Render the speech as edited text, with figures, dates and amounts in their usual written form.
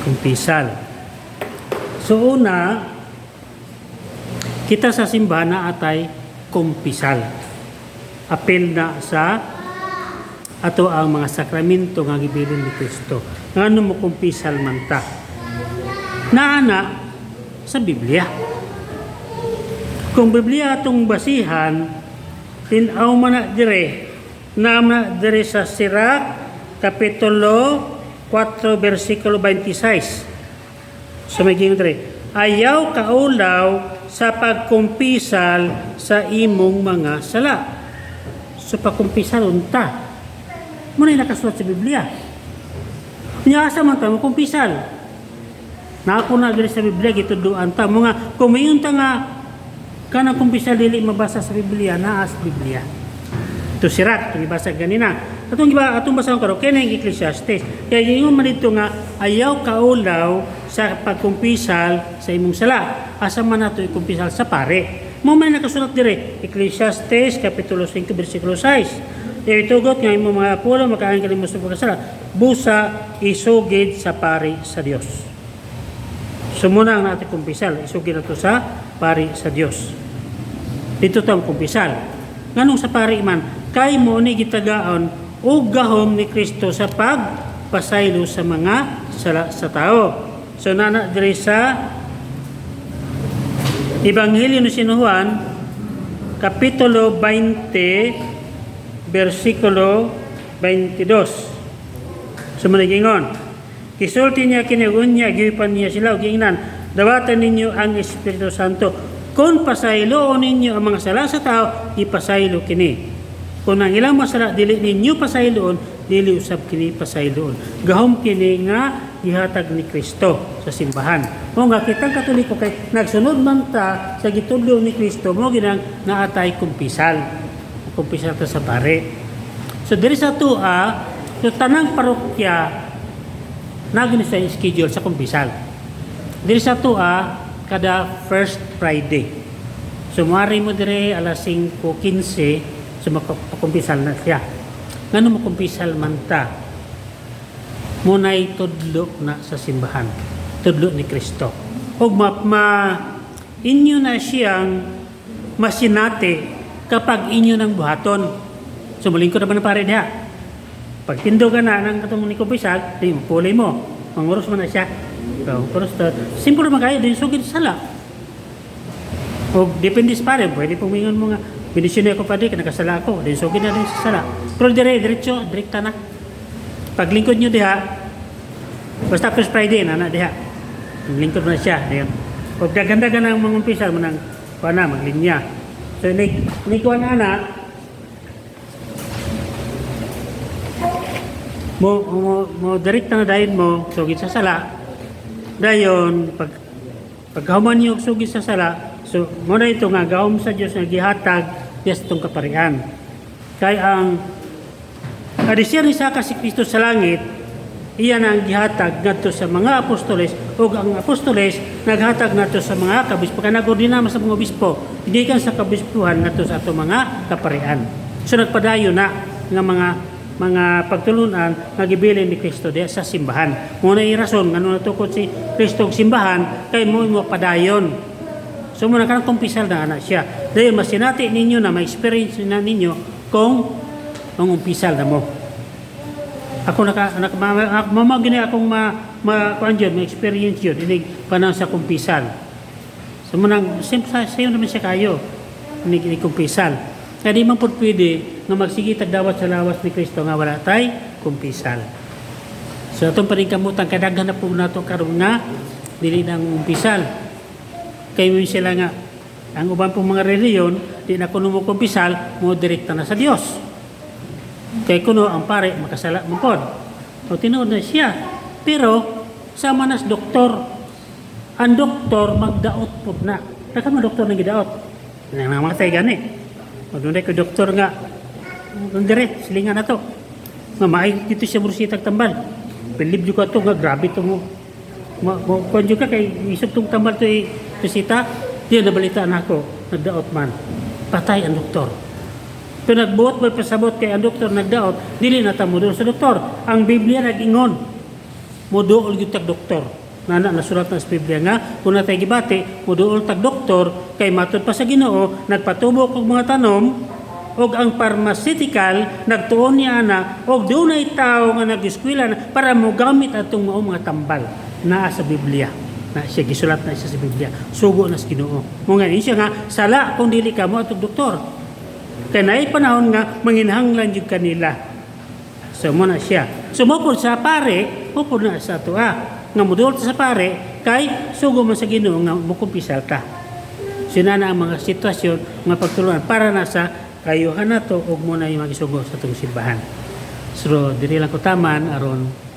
Kumpisal. So una, kita sa simbahan na atay kumpisal. Apil na sa ato ang mga sakramento nga gibilin ni Kristo. Ngano mo kumpisal man ta? Naa na sa Biblia. Kung Biblia atong basihan, tin-aw man na dire, na man na dire sa Sirach, Kapitulo 4, versikulo 26. So may gingon dire, "Ayaw kaulaw sa pagkumpisal sa imong mga sala." So pagkumpisal unta. Muna yung nakasulat sa Biblia. Nya asa man ta mo kumpisal? Nako na diri sa Biblia gitudloan ta mga kung mayon ta nga kanang kumpisal dili mabasa sa Biblia, naa sa Biblia. Ito Sirach, itong ibasa ganina. Atong iba, atong basahon karon kini ang Ecclesiastes. Kaya ingon man dito nga ayaw kaulaw sa pagkumpisal sa imong sala. Asa man nato ikumpisal? Sa pare. Mo man nakasulat dire, Ecclesiastes kapitulo 5 bersikulo 6. "Itugot nga imong mga pulong makaangin kanimo sa pagkasala, busa isugid sa pari sa Dios." So muna ang natin kumpisal, isugid nato sa pari sa Dios. Dito to ang kumpisal. Nganong sa pari man? Kay mo ni gitagaon og gahom ni Kristo sa pagpasaylo sa mga sala sa tao. So nana diri sa Ebanghelyo ni San Juan kapitulo 20 bersikulo 22. So managingon. Gisulti niya kini unya gipan niya sila ug giingnan, "Dawatan ninyo ang Espiritu Santo. Kung pasayloon ninyo ang mga sala sa tao, ipasaylo kini. Kung ang ilang mga sala dili ninyo pasayloon, dili usab kini pasayloon." Gahom kini nga gihatag ni Kristo sa simbahan. Mo nga kitang Katoliko kay nagsunod man ta sa gitudlo ni Kristo, mo ginang naatay kumpisal. Kumpisal ta sa pare. So diri sa tua, so tanang parokya nagini sa schedule sa kumpisal. Diri sa tua kada first Friday. So muari mo dire alas 5:15, so makakumpisal na siya. Ngano mo kumpisal man ta? Munay tudlo na sa simbahan. Tudlo ni Kristo. Ug ma inyo na siyang masinati kapag inyo ng buhaton. So mulingkod naman na pare diha. Pag tindog ka na ng katong ni kumpisal, di mo puli mo. Manguros man na siya. So, kuros to. Simple naman kayo, din sugid sala. O depende sa pare, pwede pumingon mo nga, "Bendisyon ako, padi, nakasala ako," din sugid na din sa sala. Pero dire, diretso, direkta na. Paglingkod nyo diha, basta first Friday na na diha. Lingkod mo na siya. Diyan. Pag daghan-daghan ang mga umpisa mo nang kuha na, maglinya. So, ni kuha na na, mo direkta na dayon mo, sugid sa sala. Dayon, pagkahuman niyo og sugid sa sala, so mo na ito nga gahom sa Dios nga gihatag diya sa itong kaparian. Kay ang kadisya ni saka si Kristo sa langit, iya na ang gihatag ngadto sa mga apostoles ug ang apostoles naghatag ngadto sa mga kabispo, kay nagordina man sa mga obispo gikan sa kabispuhan ngadto sa ato mga kaparian. So nagpadayon na nga mga pagtulunan nga gibilin ni Kristo diya sa simbahan. Mo na rason ngano natukod si Kristo og simbahan, kay mo padayon. So muna kanang kumpisal na ana siya. Dayon masinati ninyo na ma-experience na ninyo kung ang umpisal na mo. Ako naka ma, gini akong ma kuan jud, ma experience yun inig panahon sa kumpisal. So munang same sa sayo naman siya kayo inig kumpisal. Kaya di man pud pwede nga magsige tag dawat sa lawas ni Kristo nga wala tay kumpisal. So atong paningkamutan kadaghan na po nato karon nga dili nang umpisal. Kay mo sila nga ang uban pong mga reliyon di na kuno mo kumpisal, mo direkta na sa Dios. Kay kuno ang pare makasala mo pod. O tinuod na siya. Pero sama nas doktor. Ang doktor magdaot pod na. Naka mo doktor nang gidaot. Nang namatay gani. O dunay ko doktor nga dire silingan na to. Nga maay dito siya bursitag tambal. Believe jud ko ato nga grabe to mo. Ma, kuan jud ka kay isip tong tambal to i resita. Di nabalita na ako nagdaot man. Patay ang doktor. Pero nagbuot mo pasabot kay ang doktor nagdaot, dili na tamo doon sa doktor. Ang Biblia nag-ingon. Moduol gyud tag doktor. Nana nasulat na sa Biblia nga kung natay gibati, moduol tag doktor kay matud pa sa Ginoo nagpatubo og mga tanom og ang pharmaceutical nagtuon niya ana og dunay tawo nga nag-eskwela na para mogamit atong mao mga tambal. Naa sa Biblia na siya, gisulat na siya sa Biblia, sugo na sa Ginoo mo nga siya nga sala kung dili ka mo atong doktor kay naay panahon nga manginhanglan jud kanila. So mo na siya. So mo pud sa pare, mo pud na sa atoa nga moduol ta sa pare kay sugo man sa Ginoo nga mokumpisal ta. Sina na ang mga sitwasyon nga pagtulunan para na sa kayuhan nato ug mo na yung magisugo sa atong simbahan. So diri lang ko taman aron.